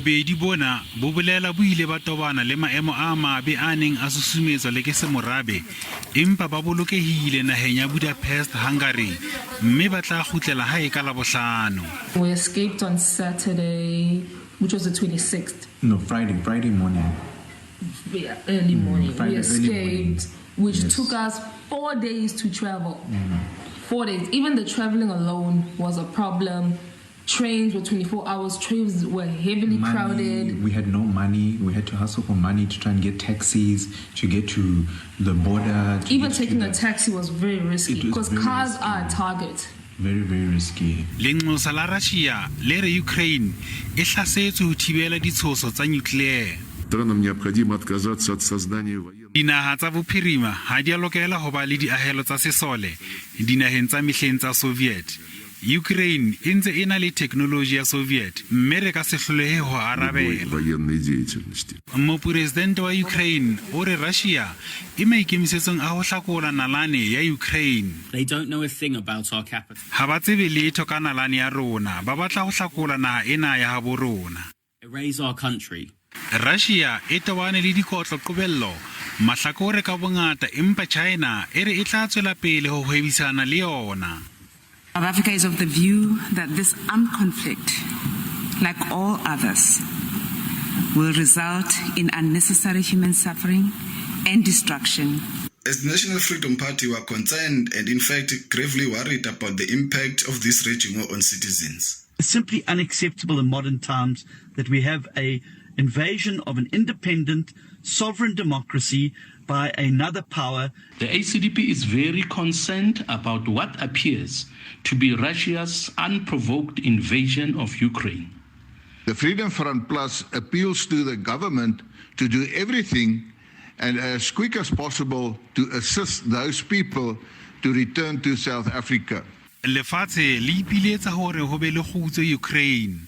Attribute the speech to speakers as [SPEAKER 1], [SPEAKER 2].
[SPEAKER 1] Bobedi bona bo bolela bo ile ba tobana le maemo a mabe a neng a susumetswa le ke semorabe empa ba bolokehile naheng ya Budapest, Hungary mme ba tla kgutlela hae ka Labohlano.
[SPEAKER 2] We escaped on Saturday, which was the 26th.
[SPEAKER 3] No, Friday, Friday morning.
[SPEAKER 2] Yeah, early morning.
[SPEAKER 3] Friday,
[SPEAKER 2] we
[SPEAKER 3] early morning.
[SPEAKER 2] escaped, which
[SPEAKER 3] Yes.
[SPEAKER 2] took us 4 days to travel. 4 days. Even the traveling alone was a problem. Trains were 24 hours, trains were heavily
[SPEAKER 3] Money,
[SPEAKER 2] crowded.
[SPEAKER 3] We had no money. We had to hustle for money to try and get taxis to get to the border. To
[SPEAKER 2] Even
[SPEAKER 3] get to
[SPEAKER 2] taking a
[SPEAKER 3] the-
[SPEAKER 2] taxi was very risky
[SPEAKER 3] It was
[SPEAKER 2] because
[SPEAKER 3] very
[SPEAKER 2] cars
[SPEAKER 3] risky.
[SPEAKER 2] are a target.
[SPEAKER 3] Very, very risky.
[SPEAKER 1] Lenqosa la Russia le re Ukraine e hlasetswe ho thibela ditshoso tsa nuclear.
[SPEAKER 4] Странам необходимо отказаться от создания военных
[SPEAKER 1] Dinaha tsa bophirima ha di a lokela ho ba le diahelo tsa sesole dinaheng tsa mehleng tsa Soviet. Ukraine e ntse e na le theknoloji ya Soviet mme re ka se hlolehe ho
[SPEAKER 4] любой
[SPEAKER 1] arabela.
[SPEAKER 4] Военной деятельности.
[SPEAKER 1] Moporesidente wa Ukraine o re Russia e maikemisetsong a ho hlakola nalane ya Ukraine.
[SPEAKER 5] They don't know a thing about our capital.
[SPEAKER 1] Ha ba tsebe letho ka nalane ya rona, ba batla ho hlakola naha ena ya habo rona.
[SPEAKER 5] Erase our country.
[SPEAKER 1] Russia e tobane le dikotlo qobello mahlakore ka bongata empa China e re e tla tswela pele ho hwebisana le yona.
[SPEAKER 6] South Africa is of the view that this armed conflict, like all others, will result in unnecessary human suffering and destruction.
[SPEAKER 7] As the National Freedom Party, we are concerned and, in fact, gravely worried about the impact of this raging war on citizens.
[SPEAKER 8] It's simply unacceptable in modern times that we have a invasion of an independent, sovereign democracy by another power.
[SPEAKER 9] The ACDP is very concerned about what appears to be Russia's unprovoked invasion of Ukraine.
[SPEAKER 10] The Freedom Front Plus appeals to the government to do everything and as quick as possible to assist those people to return to South Africa.
[SPEAKER 1] Lefatshe le ipiletsa hore ho be le kgutso Ukraine.